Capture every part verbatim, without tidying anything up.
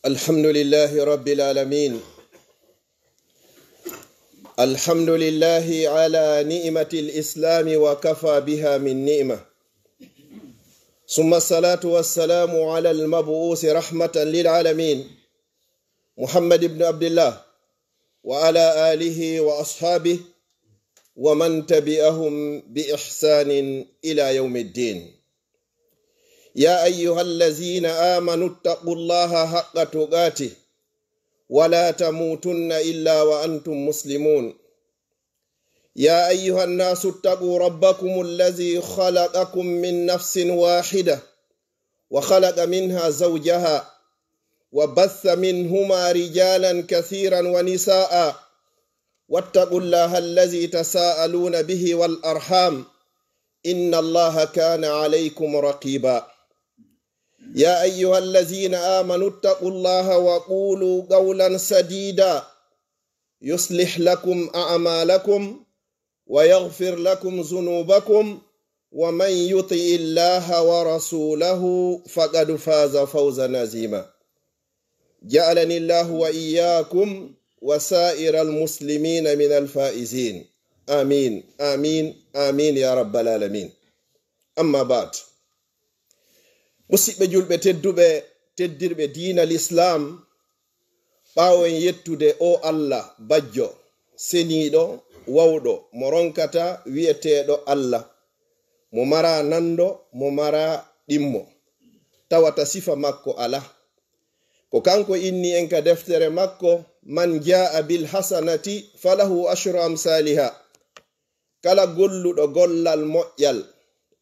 الحمد لله رب العالمين. الحمد لله على نعمة الإسلام وكفى بها من نعمة. ثم الصلاة والسلام على المبعوث رحمة للعالمين محمد بن عبد الله وعلى آله وأصحابه ومن تبعهم بإحسان إلى يوم الدين. يا أيها الذين آمنوا اتقوا الله حق تقاته ولا تموتن إلا وأنتم مسلمون. يا أيها الناس اتقوا ربكم الذي خلقكم من نفس واحدة وخلق منها زوجها وبث منهما رجالا كثيرا ونساء واتقوا الله الذي تساءلون به والأرحام إن الله كان عليكم رقيبا. يا أيها الذين آمنوا اتقوا الله وقولوا قولا سديدا يصلح لكم أعمالكم ويغفر لكم ذنوبكم ومن يطع الله ورسوله فقد فاز فوزا عظيما. جعلني الله وإياكم وسائر المسلمين من الفائزين. آمين، آمين، آمين يا رب العالمين. أما بعد. Musidɓe julɓe tedduɓe, teddirɓe diina Lislaam, ɓaawo en yettude o Allah bajjo, seniiɗo, wawɗo, mo ronkata wi'eteeɗo Allah, mo mara nando, mo mara ɗimmo, tawata sifa makko alaa. Ko kanko inni en ka deftere makko, "Man jaa'a bil hasanati falahu ashru amsaliha." Kala golluɗo gollal moƴƴal,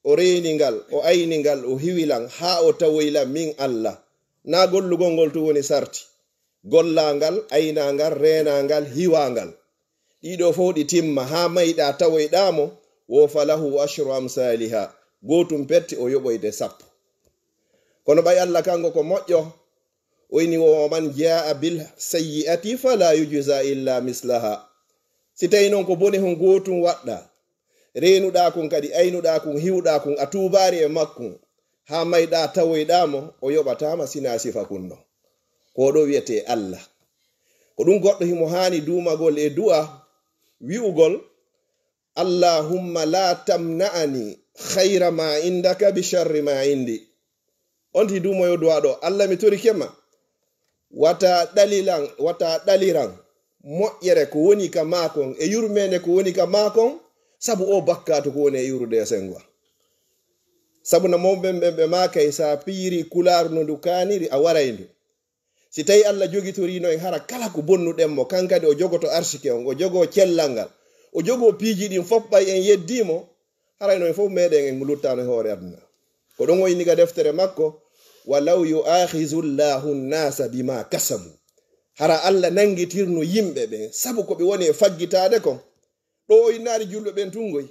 o reeni ngal, o ayni ngal, o hiwi lan, haa o tawoyi lan min Allah. Naa gollugol ngol tun woni sarti. Gollaa ngal, aynaa ngal, reenaa ngal, hiwaa ngal. Ɗiɗo fow ɗi timma, haa mayɗaa tawoyɗaa mo, wo falahu ashru amsaliha. Gootum petti o yoɓoyde sappo. Kono ɓay Allah kanko ko moƴƴo, o inni wo man jaa'a bil sayyi'ati fala yujza illa mislaha. Si tawi non ko bone hon gootum waɗɗaa, reenuɗaa kun kadi, aynuɗaa kun, hiwɗaa kun, a tuubaari e makkun, haa mayɗaa tawoyɗaa mo, o yoɓataa ma sinaa sifa kun ɗon. Ko ɗo wi'etee Allah. Ko ɗum goɗɗo himo haani duumagol e du'a, wi'ugol, "Allahumma la tamna'ani khayra ma indaka bi sharri ma indi." On ti duumoyo du'a ɗo, "Allah, mi torike ma, wata ɗalilan, wata ɗaliran moƴƴere ko woni ka maakon, e yurmeende ko woni ka maakon, sabu o bakkaatu ko woni e yurmeende e sengo." Sabu na mawɓe ɓen ɓe maakay, sa piyiri kulaaru no ndu kaaniri, a waray ndu. Si tawi Allah jogitorino en hara kala ko bonnuɗen mo, kan kadi o jogoto arsike on, o jogo cellal ngal, o jogo piiji ɗin fof, ɓay en yeddii mo, haray no en fof meɗen en luttano e hoore aduna. Ko ɗum o inni ka deftere makko, "Walaw yu'akhizu Allahu nnasa bima kasabu." Hara Allah nangitirno yimɓe ɓen sabu ko ɓe woni e faggitaade kon. Ɗo o innaali julɓe ɓen tun ngoy.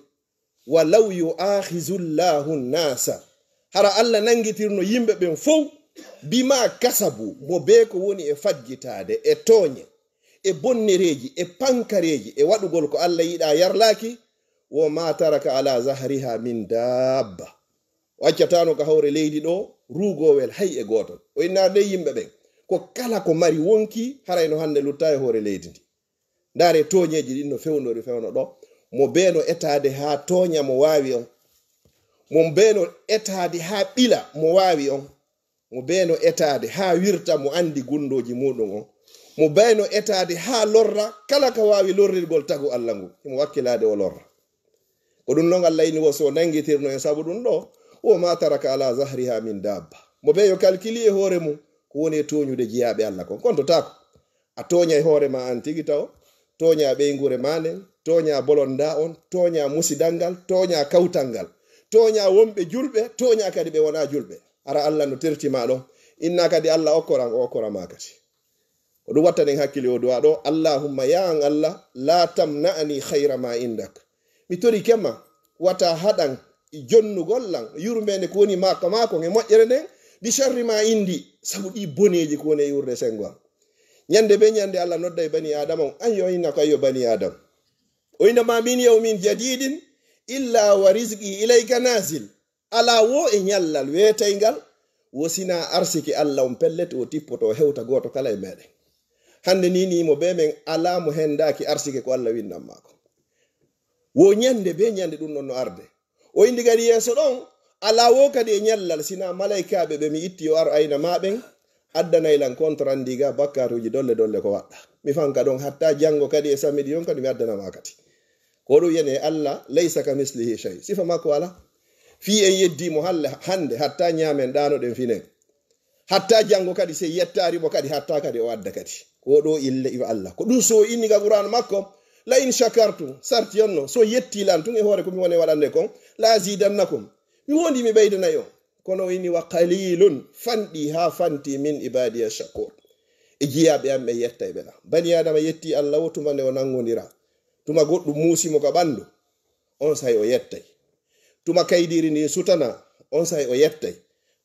"Walaw yu'akhizu Allahu nnasa." Hara Allah nangitirno yimɓe ɓen fow bima kasabu, mo bee ko woni e faggitaade, e tooñe, e bonnereeji, e pankareeji, e waɗugol ko Allah yiɗaa yarlaaki, wo ma taraka ala zahriha min dabba. O accataano ka hoore leydi ɗo ruugoowel hay e gootol. O innaade yimɓe ɓen, ko kala ko mari wonki, haray no hannde lutta e hoore leydi ndi. Ndaare tooñeeji ɗin no fewnori fewno ɗo. Mo bee no etaade haa tooña mo waawi on. Mo bee no etaade haa ɓila mo waawi on. Mo bee no etaade haa wirta mo anndi gunndooji muuɗum on. Mo bee no etaade haa lorra kala ka waawi lorrirgol tagu Allah ngu. Himo wakkilaade o lorra. Ko ɗum non Allah inni wo so nangitirno en sabu ɗum ɗo, wo ma taraka ala zahriha min dabba. Mo bee yo kalkili e hoore mum ko woni e tooñude jiyaaɓe Allah kon. Kontotaako. A tooñay hoore ma an tigi taw, tooña ɓeynguure ma nden, tooña bolonda on, tooña musidal ngal, tooña kawtal ngal, tooña wonɓe julɓe, tooña kadi ɓe wonaa julɓe. Hara Allah no terti ma ɗon. Inna kadi Allah okkoran, o okkora ma kadi. Ko ɗum wattanen hakkille o du'a ɗo, "Allahumma, ya an Allah, la tamna'ani khayra ma indak." Mi torike ma, wata haɗan jonnugol lan yurmeende ko woni maako, maako e moƴƴere nden, bi sharri ma indi, sabu ɗi boneeji ko woni e yurde sengo am. Ñande be ñande Allah nodday bani Adama on, an yo inna ko ayyo bani Adam. O inna ma min yawmin jadidin illa wa rizqi ilayka nazil. Alaa wo e ñallal weetayngal Wo sinaa arsike Allah on pellet o tippoto hewta gooto kala e meɗen. Hannde ni ni mo be men alaa mo hendaaki arsike ko Allah winnan maako. Wo ñande be ñande ɗum ɗon no arde. O indi kadi yeeso ɗon, alaa wo kadi e ñallal sinaa malaykaaɓe ɓe mi itti yo ar ayna ma ɓen, addanay lan kontorandiga bakkatuuji dolle dolle ko waɗɗa. Mi fanka ɗon hatta janngo kadi e samedi on kadi mi addana ma kadi. Ko ɗum yene Allah, laysa ka mislihi shay. Sifa makko alaa. Fii en yeddi mo halle hannde hatta ñaamen ɗaanoɗen finen. Hatta janngo kadi, sey yettaari mo kadi, hatta kadi o adda kadi. Ko ɗo ille iwa Allah. Ko ɗum so inni ka Qur'an makko, "La in shakartum," sarti on no, so yetti lan tun e hoore ko mi woni waɗande kon, "la azidannakum." Mi wondi mi ɓeydanay on. Kono o inni, "Wa qalilun," fanɗi haa fanti, "min ibadiya shakur." E jiyaaɓe am ɓe yettay ɓe la. Bani Adama yetti Allah o tuma nde o nangodira. Tuma goɗɗum muusi mo ka ɓandu, on say o yettay. Tuma kaydiri ndi sutana, on say o yettay.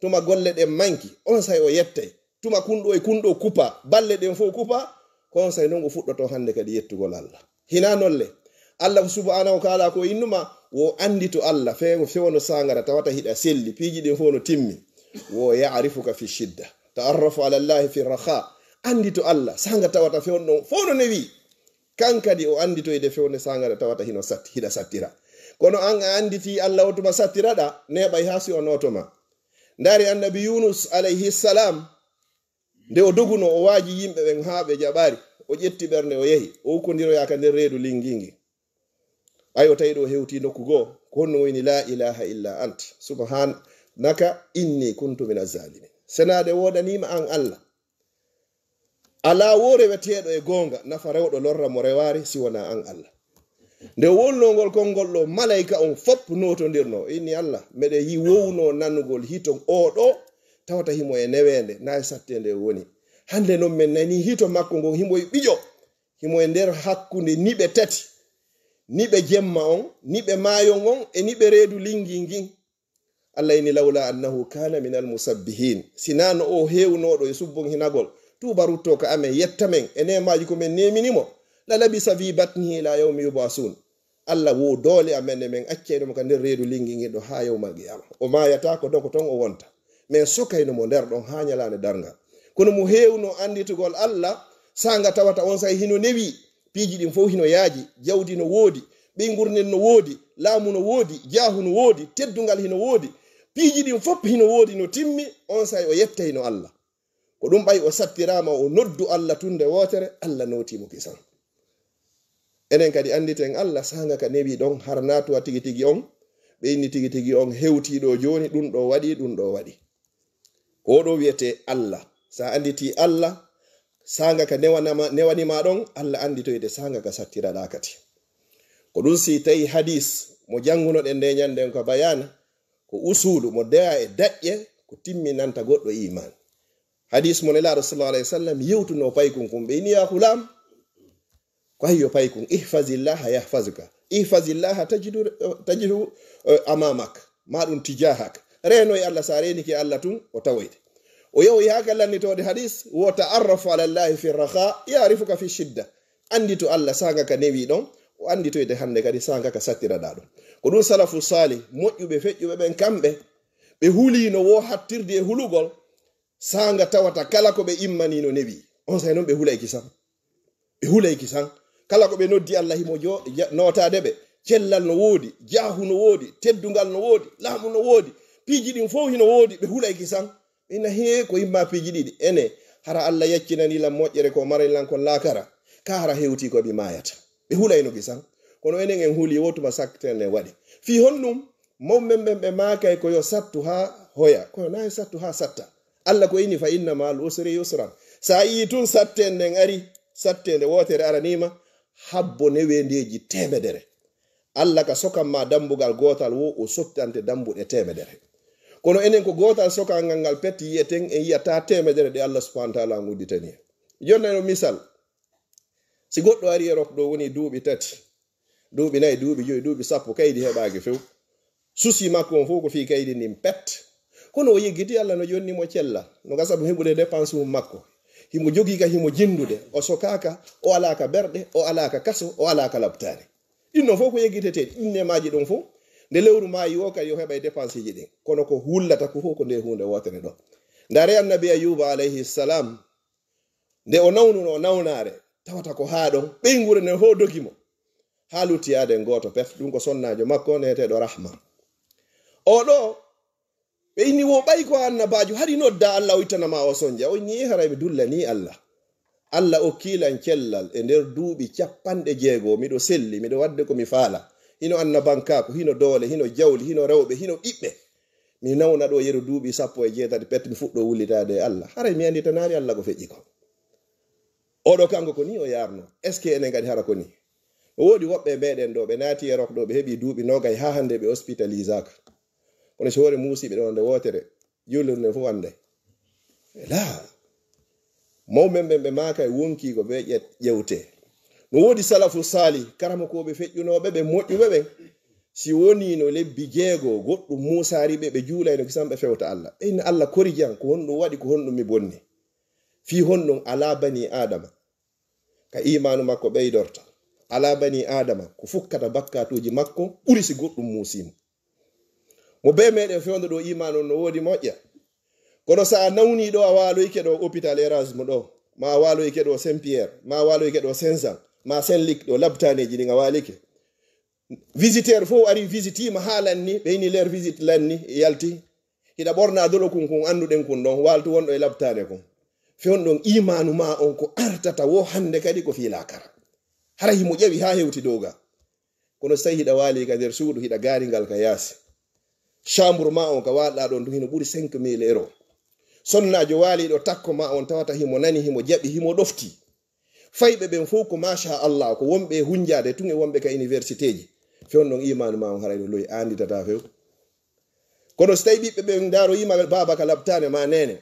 Tuma golle ɗen manki, on say o yettay. Tuma kunɗo e kunɗo kupa, balle ɗen fof kupa, ko on say non o fuɗɗoto hannde kadi yettugol Allah. Hina nolle. Allah subhanahu wa ta'ala ko innuma, wo anndito Allah, fe-, fewno sangara tawata hiɗa selli, piiji ɗin fof no timmi. Wo ya'rifuka fi shidda. Ta'arrafu ala Allahi fi raha. Anndito Allah, sanga tawata fewno ɗon, fof no newi. Kan kadi o annditoyde fewne sangara tawata hino satti, hiɗa sattira. Kono an a annditi Allah o tuma sattiraɗa, neɓay haa si o noto ma. Ndaari annabi Yunus alayhi salam, nde o doguno, o waaji yimɓe ɓen haa ɓe jaɓaari, o ƴetti ɓernde, o yehi, o ukkondiroyaa ka nder reedu lingingi. Ay, o tawi ɗo hewti nokku goo, ko honno o inni, "La ilaha illa ant, subhanaka inni kuntu min azzalimin." Senaade woodaniima an Allah. Alaa wo reweteeɗo e goonga, nafa rewɗo lorra mo rewaari si wonaa an Allah. Nde o wolnoo ngol konngol ɗo, malayka on fof nootondirno, inni, "Allah, meɗen yi wowno nanugol hito oo ɗo, tawata himo e neweende, naa e satteende o woni. Hannde non men nani hito makko ngon himo e ɓiƴo, himo e nder hakkunde niɓe tati, niɓe jemma on, niɓe maayo ngon, e niɓe reedu lingi ngin." Allah inni, "Lawla annahu kana min almusabbihin." Sinaa no o heewnooɗo e subbon hinagol, tuuba rutto ka amen, yetta men e neemaaji ko men neemini mo, "la labisa fi batnihi ila yawmi yub'asun." Allah wo doole amen e men accayno mo ka nder reedu lingi ngin ɗo haa yawmal qiyama. O maayata ko dogo ton o wonta. Men sokayno mo nder ɗon haa ñalaande darngal. Kono mo heewno annditugol Allah, saanga tawata on say hino newi, piiji ɗin fof hino yaaji, jawdi no woodi, ɓeynguure nden no woodi, laamu no woodi, jaahu no woodi, teddungal hino woodi, piiji ɗin fof hino woodi no timmi, on say o yettayno Allah. Ko ɗum ɓay o sattiraama, o noddu Allah tunnde wootere, Allah nootii mo kisan. Enen kadi annditen Allah, saanga ka newi ɗon, hara naatuwa tigi tigi on, ɓe inni tigi tigi on hewtii ɗo jooni, ɗum ɗo waɗi, ɗum ɗo waɗi. Ko ɗo wiyetee Allah. Sa annditi Allah, saanga ka newanama, newanimaa ɗon, Allah annditoyde saanga ka sattiraɗaa kadi. Ko ɗum si tawi hadis mo janngunoɗen nde ñannden ko bayaana, ko usulu mo dewa e daƴƴe, ko timminanta goɗɗo iman. Hadis mo Nelaaɗo sallallahu alayhi wa sallam yewtuno paykun kun, ɓe inni, "Ya hulam," ko hayyo paykun, "Ihfazillaha yahfazuka. Ihfazillaha tajidu, tajidu, eh, amamak. Ma ɗum tijahak." Reeno e Allah, sa reenike Allah tun, o tawoyde. O yehi haa ka lannitoode hadis, "Wo ta'arrafu ala Allahi fi raha, ya'rifuka fi shidda." Anndito Allah saanga ka newi ɗon, o annditoyde hannde kadi saanga ka sattiraɗaa ɗum. Ko ɗum salafu salih, moƴƴuɓe feƴƴuɓe ɓen kamɓe, ɓe huliino wo hattirde e hulugol, saanga tawata kala ko ɓe immani no newi. On say non ɓe hulay kisan. Ɓe hulay kisan. Kala ko ɓe noddi Allah himo jo-, ja-, nootaade ɓe. Cellal no woodi, jaahu no woodi, teddungal no woodi, laamu no woodi. Piiji ɗin fof hino woodi, ɓe hulay kisan. Ina hee ko imma piiji ɗiɗi. Ene, hara Allah yaccinani lan moƴƴere ko marin lan kon laakara. Ka hara hewti ko mi maayata. Ɓe hulayno kisan. Kono enen en huli wo tuma satten ne waɗi. Fii honɗum? Mawɓe men ɓen ɓe maakay ko yo sattu haa hoya, kono naa e sattu haa satta. Allah ko inni, "Fa inna ma'al usri yusran." Sa yii tun satten nden ari, sattende wootere araniima, habbo neweendeeji teemedere. Allah ka sokan ma dambugal gootal wo, o sottante dambuɗe teemedere. Kono enen ko gootal sokan ngal ngal petti yi'eten, en yi'ataa teemedere ɗe Allah subhanahu wa ta'ala on udditani. Jonna no misal, si goɗɗo ari e rok ɗo woni duuɓi tati, duuɓi nayi, duuɓi joyi, duuɓi sappo, kaydi heɓaaki few. Susi makko on fof ko fii kaydi ndin pet. Kono o yeggiti Allah no jonni mo cella, no gasa mo heɓude dépense mum makko. Himo jogii ka himo jindude, o sokaaka, o alaaka berɗe, o alaaka kaso, o alaaka labtaani. Ɗin non fof ko yeggiteteeɗi, ɗin nemaaji ɗon fof. Nde lewru maayi o kadi o heɓay dépenseji ɗin. Kono ko hullata ko fof ko nde huunde wootere ɗo. Ndaare annabi Ayuba alayhi salam, nde o nawnuno nawnaare, tawata ko haa ɗon, ɓeynguure nden fof dogi mo. Haa lutti aaden gooto pet, ɗum ko sonnaajo makko neeteeɗo Rahma. O ɗo, ɓe inni wo ɓay ko annabaajo, hari nodda Allah o ittana ma o sonja. O inni, "Eh, haray mi dullanii Allah. Allah okkii lan cellal e nder duuɓi capanɗe jeego, miɗo selli, miɗo wadde ko mi faala. Hino annabankaaku, hino doole, hino jawli, hino rewɓe, hino ɓiɓɓe. Mi nawna ɗo yeru duuɓi sappo e jeetati pet, mi fuɗɗo wullitaade e Allah. Haray mi annditanaali Allah ko feƴƴi ko." Oɗo kanko ko ni o yaarno. Est-ce que enen kadi hara ko ni? No woodi woɓɓe e meɗen ɗo, ɓe naati e rok ɗo, ɓe heɓi duuɓi nogay haa hannde ɓe hospitalisaaka. Kono si hoore muusiɓe ɗo nde wootere, juulirde fof annday. Laa. Mawɓe ɓen ɓe maaka e wonkii ko ɓe ƴet-, ƴewte. No woodi salafu saali, karamokooɓe feƴƴunooɓe ɓe moƴƴuɓe ɓen. Si wonii no lebbi jeego, goɗɗum muusaari ɓe, ɓe juulayno kisan ɓe fewta Allah. Ɓe inna Allah korijan, ko honɗum waɗi, ko honɗum mi bonni. Fii honɗum alaa banii Aadama. Ka iimaanu makko ɓeydorta. Alaa banii Aadama, ko fukkata bakkaatuuji makko ɓuri si goɗɗum muusii mo. Mo bee meɗen fewndo ɗo iimaanu on no woodi moƴƴa. Kono so a nawnii ɗo a waaloyke ɗo hôpital Erasme ɗo, ma a waaloyke ɗo Saint Pierre, ma a waaloyke ɗo Saint Jean, ma Saint Luc ɗo labtaaneeji ɗin a waalike. Visiteur fof ari visitiima haa lanni, ɓe ini l'heure visite lanni, yalti. Hiɗa ɓorna dolo kun, kun annduɗen kun ɗon, waaltu wonɗo e labtaane kun. Fewndo ɗon iimaanu ma on ko artata wo hannde kadi ko fii laakara. Hara himo ƴawi haa hewti dow ga. Kono so tawi hiɗa waali ka nder suudu, hiɗa gaaringal ka yaasi. Chambre ma on ka waalɗa ɗon ɗum hino ɓuri cinq mille euros. Sonnaajo waaliɗo takko ma on tawata himo nani, himo jaɓi, himo ɗofti. Fayɓe ɓen fof ko machallah, ko wonɓe e hunjaade tun e wonɓe ka universitéji. Fewndo ɗon iimaanu ma on haray no loyi, a annditata few. Kono so tawi ɓiɓɓe ɓen ndaroyima baaba ka labtaane ma neene,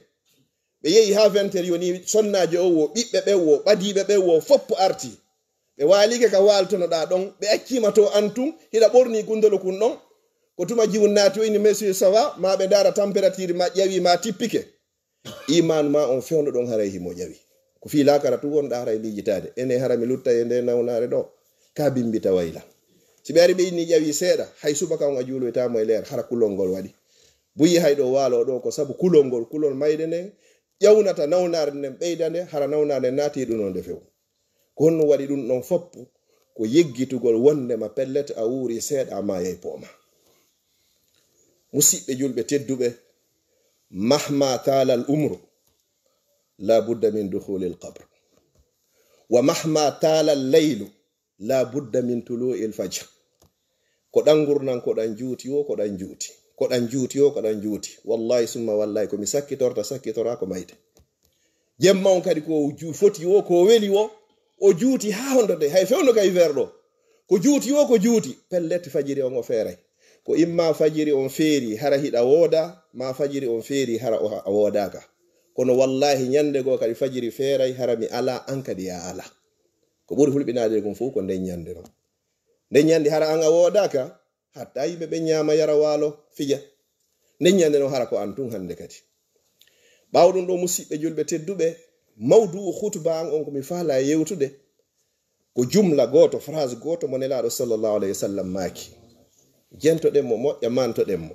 ɓe yehi haa vingt heures yoni, sonnaajo o wo, ɓiɓɓe ɓen wo, ɓadiiɓe ɓen wo, foppo arti. Ɓe waalike ka waaltonoɗaa ɗon, ɓe accima to an tun, hiɗa ɓorni kundolo kun ɗon. Ko tuma jiwun naati o ini, "Monsieur, ça va?" Ma ɓe ndaara température ma ƴawi ma tippike. Iimaanu ma on fewndo ɗon haray himo ƴawi. Ko fii laakara tun wonɗa haray miijitaade. Ene hara mi lutta e nde nawnaare ɗo. Ka bimbita wayla. Si ɓe ari ɓe inni ƴawi seeɗa, hay subaka on a juuloytaamo e leer, hara kulol ngol waɗi. Buyi hay ɗo waalo ɗo ko sabu kulol ngol, kulol mayde nden ƴawnata nawnaare nden ɓeyda nde, hara nawnaare nden naati e ɗun on nde few. Ko honno waɗi ɗun ɗon foppu? Ko yeggitugol wondema pellet a wuuri seeɗa a maayay pooma. Musiɓɓe julɓe tedduɓe, mahma taalal umru, la budda min dukhulil qabr. Wa mahma taalal laylu, la budda min tulu'il fajr. Ko ɗan ngurnan, ko ɗan juuti wo, ko ɗan juuti. Ko ɗan juuti wo, ko ɗan juuti. Wallahi summa wallahi, ko mi sakkitorta, sakkitora ko mayde. Jemma on kadi ko ju-, foti wo, ko weli wo, o juuti haa hondo de, hay fewndo kay verɗo. Ko juuti wo, ko juuti, pellet fajiri on o feeray. Ko imma fajiri on feeri, hara hiɗa wooda, ma fajiri on feeri, hara o, a woodaaka. Kono wallahi ñande goo kadi fajiri feeray, hara mi alaa, an kadi ya alaa. Ko ɓuri hulɓinaade ɗum fof ko nden ñande non. Nden ñande hara an a woodaaka, hatta yimɓe ɓe ñaama, yara, waalo, fija. Nden ñande non hara ko an tun hannde kadi. Ɓaawo ɗum ɗo, musiɓɓe julɓe tedduɓe, mawdu'u khutba an on ko mi faala e yewtude, ko jumla gooto, phrase gooto mo Nelaaɗo sallallahu alayhi wa sallam maaki. Jentoɗen mo moƴƴa, mantoɗen mo.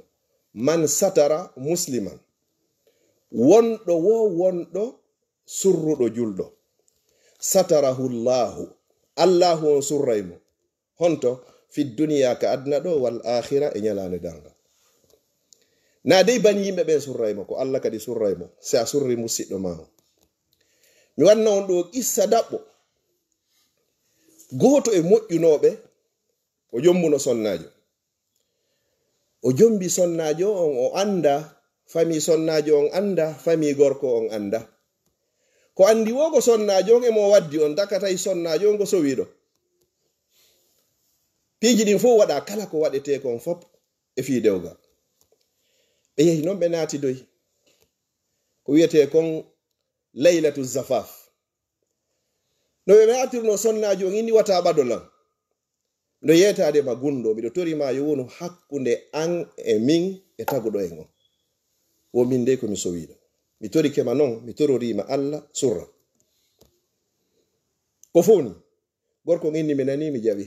"Man satara musliman." Wonɗo wo wonɗo surruɗo julɗo. "Satarahu Allahu." Allahu on surray mo. Honto? "Fi duniya," ka aduna ɗo, "wal akhira," e ñalaande darnga. Na dey bani yimɓe ɓen surray mo, ko Allah kadi surray mo, si a surri musiɗɗo ma on. Mi wanna on ɗo qissa daɓɓo. Gooto e moƴƴunooɓe, o jombuno sonnaajo. O jombi sonnaajo on, o annda, famii sonnaajo on annda, famii gorko on annda. Ko anndi wo ko sonnaajo on e mo waddi on, takatay sonnaajo on ko sowiiɗo. Piiji ɗin fof waɗa, kala ko waɗetee kon fof e fii dewgal. Ɓe yehi non, ɓe naatidoyi ko wiyetee kon laylatu zafaf. No ɓe naatirno sonnaajo on, inni, "Wata ɓado lan. Miɗo yeetaade ma gunndoo, miɗo tori ma yo wonu hakkunde an e min e taguɗo en on. Wo min dey ko mi sowiiɗo. Mi torike ma non, mi tororii ma Alla surra." Ko fof ni, gorko on inni, "Mi nanii, mi jaɓi."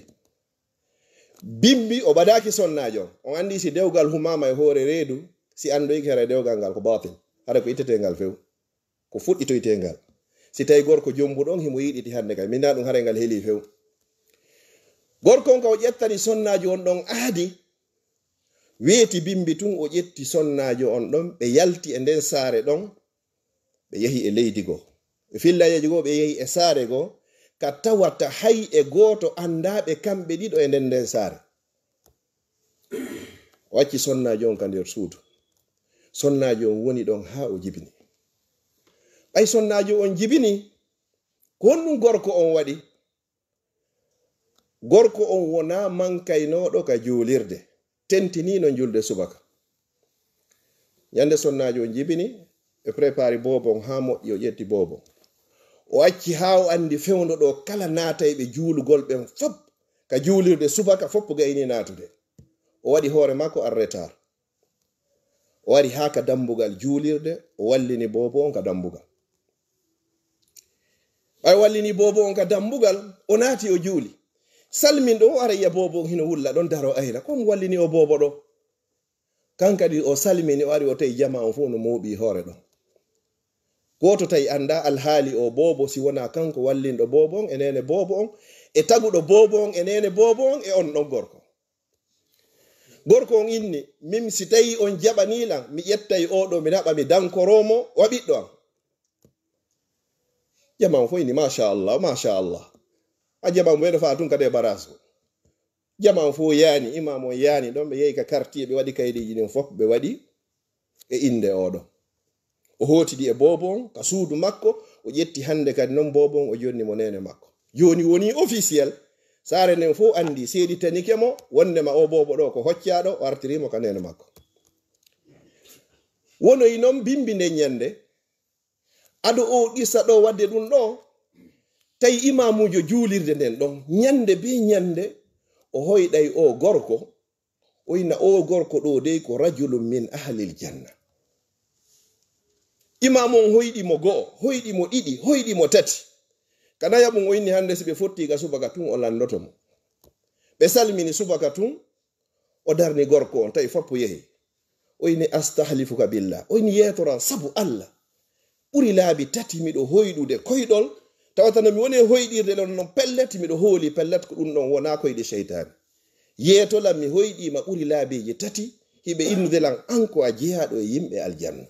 Bimbi o ɓadaaki sonnaajo on. On anndi si dewgal humaama e hoore reedu, si anndoyki hara dewgal ngal ko baatil. Hara ko itteteengal few. Ko fuɗɗitoyteengal. Si tawi gorko jombuɗo on, himo yiɗiti hannde kay. Min na ɗum haray ngal heli few. Gorko on ka o ƴettani sonnaajo on ɗon aadi, weeti bimbi tun o ƴetti sonnaajo on ɗon, ɓe yalti e nden saare ɗon, ɓe yehi e leydi goo. E fillayeeji goo, ɓe yehi e saare goo, ka tawata hay e gooto anndaa ɓe kamɓe ɗiɗo e nden, nden saare. O acci sonnaajo on ka nder suudu. Sonnaajo on woni ɗon haa o jibini. Ɓay sonnaajo on jibini, ko honɗum gorko on waɗi? Gorko on wonaa mankaynooɗo ka juulirde, tentiniino julde subaka. Ñande sonnaajo on jibini, ɓe prepari boobo on haa moƴƴi, o ƴetti boobo on. O acci haa o anndi fewndo ɗo kala naatayɓe juulugol ɓen fop ka juulirde subaka fop gayni naatude. O waɗi hoore makko en retard. O wari haa ka dambugal juulirde, o wallini boobo on ka dambugal. Ɓay wallini boobo on ka dambugal, o naati o juuli. Salminɗo o ara yi'a boobo on hino wulla ɗon daro ayna. Ko mo wallini o boobo ɗo? Kan kadi o salmini, o ari o tawi jamaa on fow no mooɓi hoore ɗon. Gooto tawi anndaa alhaali o boobo si wonaa kanko wallinɗo boobo on e neene boobo on, e taguɗo boobo on e neene boobo on e on ɗon gorko. Gorko on inni, min si tawi on jaɓanii lan, mi ƴettay oo ɗoo, mi naɓa, mi dankoroo mo, wa ɓiɗɗo an. Jamaa on fow inni, "Machallah, machallah." A jamaa on ɓeyɗo faa tun kadi e baraas o. Jamaa on fow yaani, imaamu on yaani ɗon, ɓe yehi ka quartier, ɓe waɗi kaydiiji ɗin fof, ɓe waɗi e innde oo ɗoo. O hootidi e boobo on ka suudu makko, o ƴetti hannde kadi non boobo on, o jonni mo neene makko. Jooni wonii officiel, saare nden fow anndi, seeditanike mo, wonndema oo boobo ɗoo ko hoccaaɗo, o artiri mo ka neene makko. Wonoyi non bimbi nden ñande, ado oo qissa ɗoo waɗde ɗum ɗoo, tawi imaamuujo juulirde nden ɗon, ñande bee ñande, o hoyɗay oo gorko, o inna oo gorko ɗoo dey ko rajulun min ahlil janna. Imaamu on hoyɗi mo go'o, hoyɗi mo ɗiɗi, hoyɗi mo tati. Ka nayaɓum o inni hannde si ɓe fotti ka subaka tun o lanndoto mo. Ɓe salmini subaka tun, o darni gorko on, tawi foppo yehi. O inni, "Astahlifuka billah." O inni, "Yeetoran sabu Allah. Ɓuri laabi tati miɗo hoyɗude koyɗol, tawata no mi woni e hoyɗirde ɗon non pellet, miɗo hooli pellet ko ɗum ɗon wonaa koyɗe seytaane. Yeeto lan mi hoyɗiima ɓuri laabiiji tati, hiɓe innude lan an ko a jeyaaɗo e yimɓe aljanna.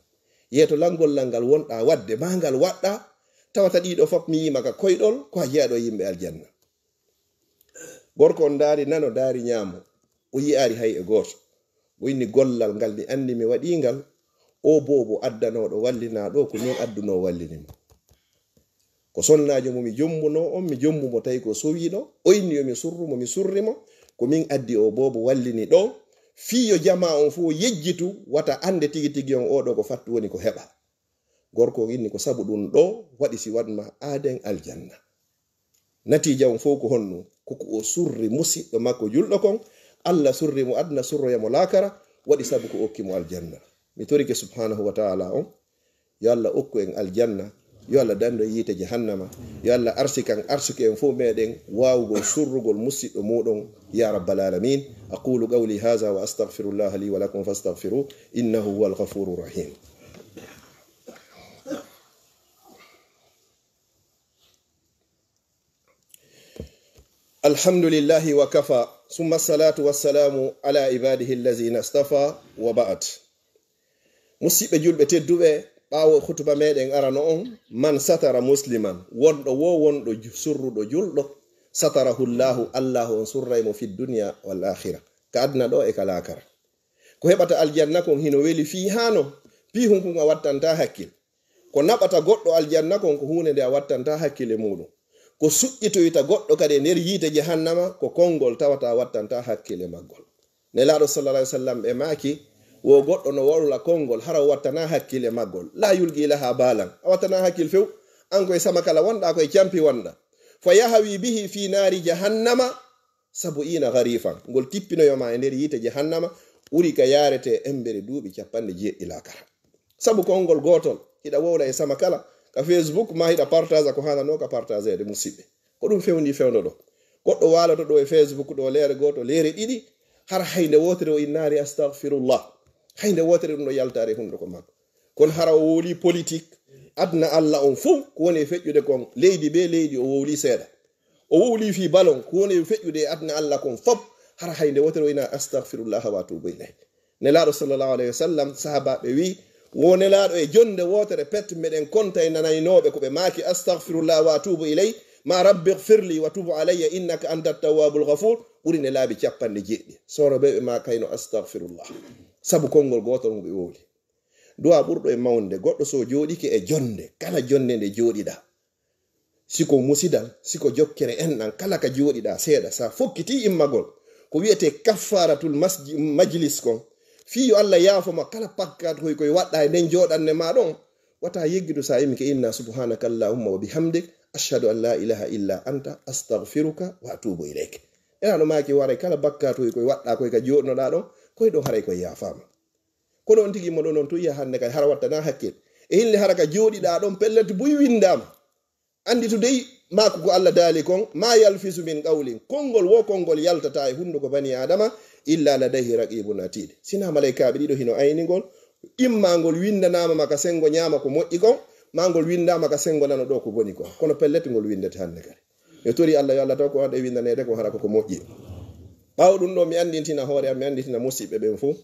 Yeeto lan gollal ngal wonɗaa waɗde, maa ngal waɗɗaa, tawata ɗiɗo fof mi yiima ka koyɗol, ko a jeyaaɗo e yimɓe aljanna." Gorko on ndaari nano, ndaari ñaamo, o yi'aari hay e gooto. O inni, "Gollal ngal mi anndi mi waɗii ngal, o boobo addanooɗo wallinaa ɗo, ko min addunoo wallini mo." Ko sonnaajo mo mi jommbunoo on, mi jommbu mo tawi ko sowiiɗo, o inni yo mi surru mo, mi surri mo, ko min addi o boobo wallini ɗo, fii yo jamaa on fof yejjitu, wata annde tigi tigi on oo ɗo ko fattu woni ko heɓa. Gorko on inni ko sabu ɗum ɗo waɗi si waɗma aaden aljanna. Natiija on fof ko honɗum? Ko ko o surri musiɗɗo makko julɗo kon, Allah surri mo aduna, surroya mo laakara, waɗi sabu ko okki mo aljanna. Mi torike subhanahu wa ta'ala on, yo Allah okku en aljanna, yo Allah dandu en yiite jahannama, yo Allah arsikan, arsuki en fof meɗen waawugol surrugol musiɗɗo muɗum, ya rabbal alamin. أقول قولي هذا وأستغفر الله لي ولكم فاستغفروه إنه هو الغفور الرحيم. الحمد لله وكفى، ثم الصلاة والسلام على عباده الذين اصطفى، وبعد. Musiɓɓe julɓe tedduɓe, ɓaawo hutuba meɗen arano on, "Man satara musliman", wonɗo wo wonɗo ju-, surruɗo julɗo, "satarahu Llahu", Allahu on surray mo, "fi dunya wal akhira", ka aduna ɗo e ka laakara. Ko heɓata aljanna kon hino weli fii haano, fii hunkun a wattanta hakkil. Ko naɓata goɗɗo aljanna kon ko huunde nde a wattanta hakkil e muɗum. Ko suƴƴitoyta goɗɗo kadi e nder yiite jahannama ko konngol tawata a wattanta hakkil e maggol. Nelaaɗo sallallahu alaihi wasallam ɓe maaki, wo goɗɗo no waɗula konngol hara o wattana hakkil e maggol. La yulqi laha balan. A wattana hakkil few. An ko e sama kala wonɗa, ko e campi wonɗa. Fa yahawi bihi fi naari jahannama sabu ina gharifan, ngol tippinoyo ma e nder yiite jahannama, ɓuri ka yaarete embere duuɓi capanɗe jeeɗiɗi laakara. Sabu konngol gootol, hiɗa wowla e sama kala, ka Facebook ma hiɗa partage ko haanano ka partageede, musiɓɓe. Ko ɗum fewndi fewndo ɗo. Goɗɗo waaloto ɗo e Facebook ɗo leere gooto, leere ɗiɗi, hara hay nde wootere o innaali astagfirullah. Hay nde wootere ɗum ɗo yaltaare hunnduko makko. Kono hara o wowli politique, aduna Allah on fof ko woni e feƴƴude kon, leydi be leydi o wowli seeɗa. O wowli fii balon, ko woni e feƴƴude e aduna Allah kon fof, hara hay nde wootere o inaa astagfirullah wa atubu ilayh. Nelaaɗo sallallahu alayhi wa sallam, sahaabaaɓe wi, wo Nelaaɗo e jonnde wootere pet, meɗen konta e nanaynooɓe ko ɓe maaki, "Astagfirullah wa atubu ilay, ma rabbi gfirli wa tubu alayya, innaka anta tawwabul gafur," ɓuri nde laabi capanɗe jeeɗiɗi. Sooro ɓe ɓe maakayno astagfirullah. Sabu konngol gootol ngo ɓe wowli. Du'a ɓurɗo e mawnde, goɗɗo so jooɗike e jonnde, kala jonnde nde jooɗiɗaa. Si ko musidal, si ko jokkere enɗan, kala ka jooɗiɗaa seeɗa, sa fokkiti immagol, ko wiyetee kaffaratul masji-, majlis kon. Fii yo Allah yaafo ma kala pakkat koy koy waɗɗa e nden jooɗanne ma ɗon. Wata yeggidu sa imike inna subhanaka allahumma wa bihamdik, ashhadu an la ilaha illa anta, astaghfiruka wa atubu ilayk. Ena no maaki waray kala bakkat koy koy waɗɗa koy ka jooɗnoɗaa ɗon, koy ɗon haray koy yaafaama. Kono on tigi mo ɗon on tun ya hannde kay hara wattana hakkil. E hille hara ka jooɗiɗaa ɗon pellet buy windaama. Anndi to dey maaku ko Allah daali kon, ma yalfisu min qawlin. Konngol wo konngol yaltata e hunnduko bani Aadama, illa ladayhi raqibun atid. Sina malaykaaɓe ɗiɗo hino ayningol, imma ngol winndanaama ma ka senngo ñaama ko moƴƴi kon, ma ngol winndaama ka senngo nano ɗo ko boni kon. Kono pellet ngol winndete hannde kadi. Yo tori Allah yo Allah taw ko waɗde winndaneede ko hara ko ko moƴƴi. Ɓaawo ɗum ɗo mi anndintina hoore am, mi anndintina musiɓɓe ɓen fof,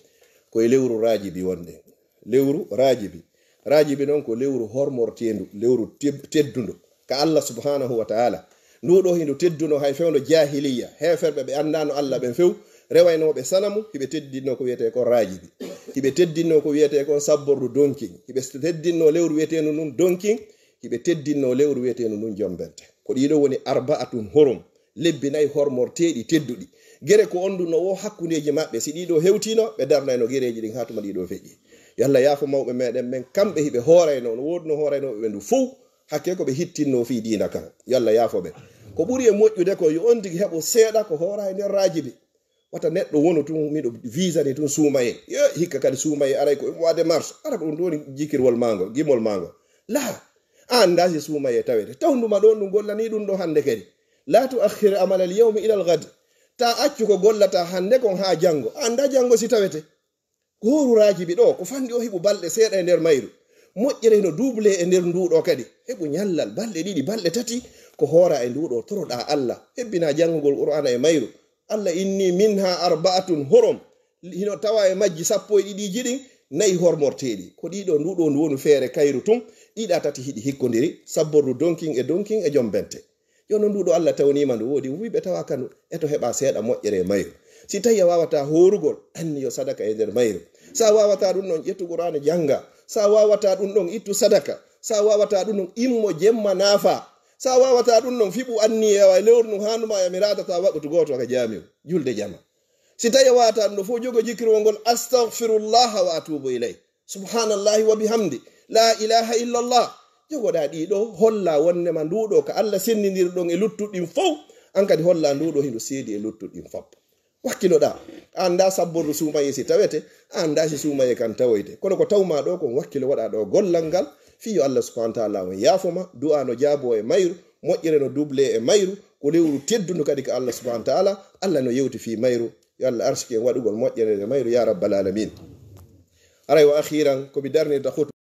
ko e lewru Raajibi wonde. Lewru Raajibi. Raajibi noon ko lewru hormorteendu, lewru teb-, teddundu ka Allah subhanahu wa ta'ala. Ndu ɗo hindu tedduno hay fewndo jahiliya. Heeferɓe ɓe anndaano Allah ɓen few, rewaynooɓe sanamu, hiɓe teddinno ko wiyetee kon Raajibi. Hiɓe teddinno ko wiyetee kon sabbordu donkin. Hiɓe teddinno lewru wiyeteendu ndun donkin. Hiɓe teddinno lewru wiyeteendu ndun jombente. Ko ɗiɗo woni arba'atun hurum. Lebbi nayi hormorteeɗi tedduɗi. Gere ko on ndu no wo hakkundeeji maɓɓe. Si ɗiɗo hewtino, ɓe darnayno gereeji ɗin haa tuma ɗiɗo feƴƴi. Yo Allah yaafo mawɓe meɗen ɓen, kamɓe hiɓe hoorayno, no woodi no hooraynooɓe ɓe ndu fow, hakke ko ɓe hittinno fii diina kan. Yo Allah yaafo ɓe. Ko ɓuri e moƴƴude ko yo on tigi heɓo seeɗa ko hoora e nder Raajibi. Wata neɗɗo wonu tun, miɗo visani tun suumaye. Yo, hikka kadi suumaye aray ko e mois de mars. Ara ko ɗum ɗo woni jikirwol maango, gimol maango. Laa, a anndaa si suumaye tawete. Tawnduma ɗon ɗum gollanii ɗum ɗo hannde kadi. La tu akhir amal al yawmi ila al ghad. Ta accu ko gollata hannde kon haa janngo. A anndaa janngo si tawete. Ko hooru Raajibi ɗo, ko fanɗi o heɓu balɗe seeɗa e nder mayru. Moƴƴere hino duublee e nder ndu ɗo kadi. Heɓu ñallal, balɗe ɗiɗi, balɗe tati, ko hoora e ndu ɗo, toroɗaa Allah. Hebbinaa janngugol Qur'aana e mayru. Allah inni minha arba'atun hurum. Hino tawa e majji sappo e ɗiɗiiji ɗin, nayi hormorteeɗi. Ko ɗiɗo, ndu ɗo ndu woni feere kayru tun, ɗiɗa tati hiɗi hikkondiri, sabbordu donkin e donkin e jombente. Yo no nduɗo Allah tawniima ndu woodi, wiɓe tawa kanu, eto heɓa seeɗa moƴƴere e mayru. Si tawi a waawata hoorugol, anni yo sadaka e nder mayru. Sa waawata ɗum ɗon, ƴettu Qur'aana jannga. Sa waawata ɗum ɗon, ittu sadaka. Sa waawata ɗum ɗon, immo jemma naafa. Sa waawata ɗum ɗon, fiɓu anniyeewa e lewru ndun haanuma e mi raatata waqtu gooto ka jaamiu. Julde jama. Si tawi a waawata ɗum ɗo fof, jogo jikkirwol ngol, "Astaghfirullah wa atubu ilayh. Subhanallahi wa bihamdi. La ilaha illallah." Jogoɗaa ɗiɗo, holla wonnema nduɗo ka Allah senndindirɗon e luttuɗin fow. An kadi holla nduɗo hino seedi e luttuɗin fow. Wakkiloɗaa. A anndaa sabbordu suumaye si tawete, a anndaa si suumaye kan tawoyte. Kono ko tawma ɗo kon wakkilo waɗa ɗo gollal ngal, fii yo Allah subhanahu wa ta'ala on yaafo ma, du'a no jaabo e mayru, moƴƴere no duble e mayru, ko lewru teddundu kadi ka Allah subhanahu wa ta'ala, Allah no yewti fii mayru. Yo Allah arsike en waɗugol moƴƴere e mayru, ya rabbal alamin. Aray wa akhiran, ko mi darnirta khutba